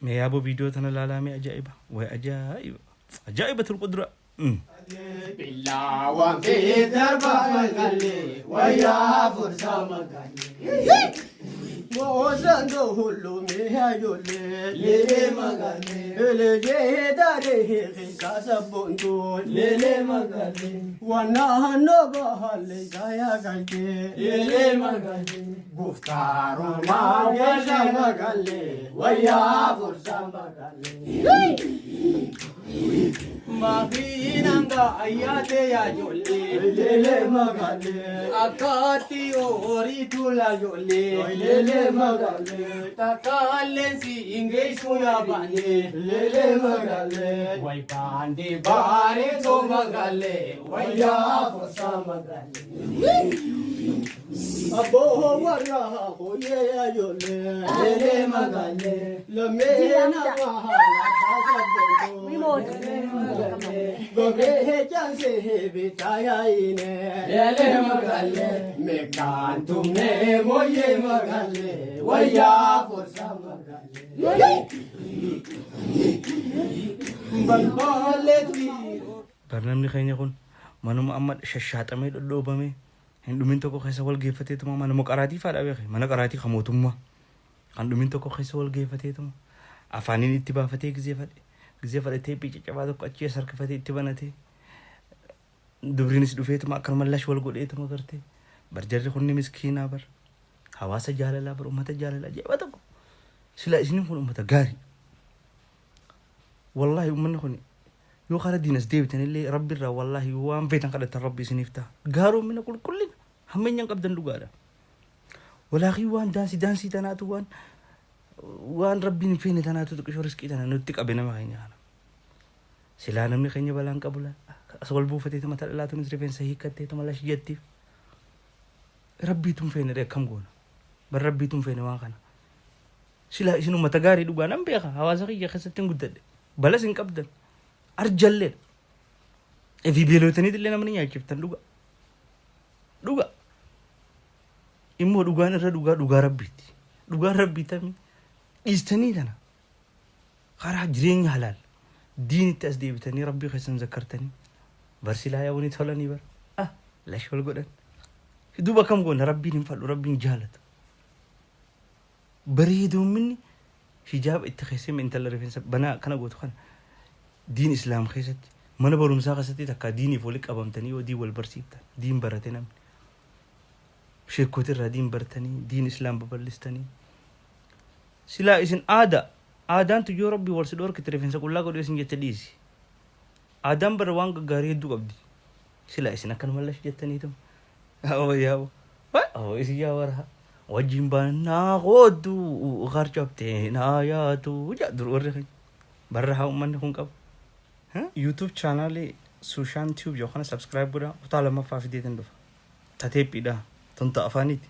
Mee yaaboo viidiyoo tana laalaa mee ajaa'iba. Way ajaa'iba. Ajaa'ibatul qudra. Billaawwan fi darba magalee wayyaa fursaa magalee. Moosaan hulluumee ijoollee leelee magalee. Elegee daree keessaa sabboontuu leelee magalee. Wanna bahalee saayaa galchee leelee magalee. Gooftaarummaa keessa magalee wayyaa fursaa magalee. Maafiinanga ayyaate yaa ijoollee. Leelee magalee. Akkaatti horii tuula ijoollee. Leelee magalee. Takkaalleen si hin geessu yaa baanee. Leelee magalee. Way baandii baareetoo magaalee. Wayyaa fursaa magalee. Abboo warra hooyee ijoollee. Leelee magalee. Lamee nama haala sabboontoo. Leelee magalee. Gogee jaansee bitaa yaa'ine. Leelee magalee. Meeqaan tumnee mooyee magalee. Wayyaa fursaa magalee. Balbaleetti. Barnamni keenya kun manuma amma shashaaxamee dhodhoobamee hin dhumin tokko keessa wal geeffateetuma manuma qaraatii faadha beeke mana qaraatii kan mootummaa kan dhumin tokko keessa wal geeffateetuma afaaniin itti baafatee gizee fadhe gizee fadhe teephii caccabaa tokko achii as harkifatee itti banatee dubriinis dhufeetuma akkanuma lash wal godheetuma gartee bar jarri kunni miskiinaa bar hawaasa jaalalaa bar ummata jaalalaa ajaa'iba tokko sila isinin kun ummata gaarii wallahi ummanni kun yoo karaa diinas deebitan illee rabbi irraa wallahi waan feetan kadhatan rabbi isiniif ta'a gaaroo qulqullina hammeenya hin qabdan dhugaadha walaakii waan daansii daansii tanaatu waan waan rabbiin hin feene tanaatu xiqqishoo riskii tana nutti qabe nama keenya kana silaa namni keenya balaan qabu laa as wal buufatee mata dhalaatuunis rifeensa hiikkattee tuma lash jettiif rabbiitu hin feene akkam goona bar rabbiitu hin feene waan kana silaa isin ummata gaarii dhugaa nan beeka hawaasa kiyya keessatti hin guddadhe balas hin qabdan arjalleedha efi beelotaniit illee namni nyaachiftan dhuga dhuga immoo dhugaan irra dhugaa dhugaa rabbiiti dhugaan rabbii tamii dhiistanii tana karaa jireenya halaal diinitti as deebitanii rabbii keessan zakkartanii barsilaa yaa'uu ni tolanii bar ah lash wal godhan duuba akkam goona rabbiin hin fadhu rabbiin jaalatu bareedoominni hijaaba itti keessee intala rifeensa banaa akkana gootu kana diin islaam keessatti mana barumsaa keessatti takka diiniif walitti qabamtanii yoo diin wal barsiiftan diin barate namni sheekkooti irraa diin bartanii diin islaam babal'istanii silaa isin aadaa aadaan tuyyoo rabbii wal si dhoorkite rifeensa qullaa godhee isin jette dhiisi aadaan bara waan gaggaarii hedduu qabdi silaa isin akkanuma lash jettaniitu yaa'oo yaa'oo yaa'oo isin yaa warra wajjin baannaa qooddu qarcabtee naa yaatu jedha dur warri keenya barra haa uummanni kun qabu. YouTube chaanaalii Sushaan Tube yookaan subscribe godhaa kutaa lammaffaa fideetiin dhufa. Tateephiidha. Tonta afaaniiti.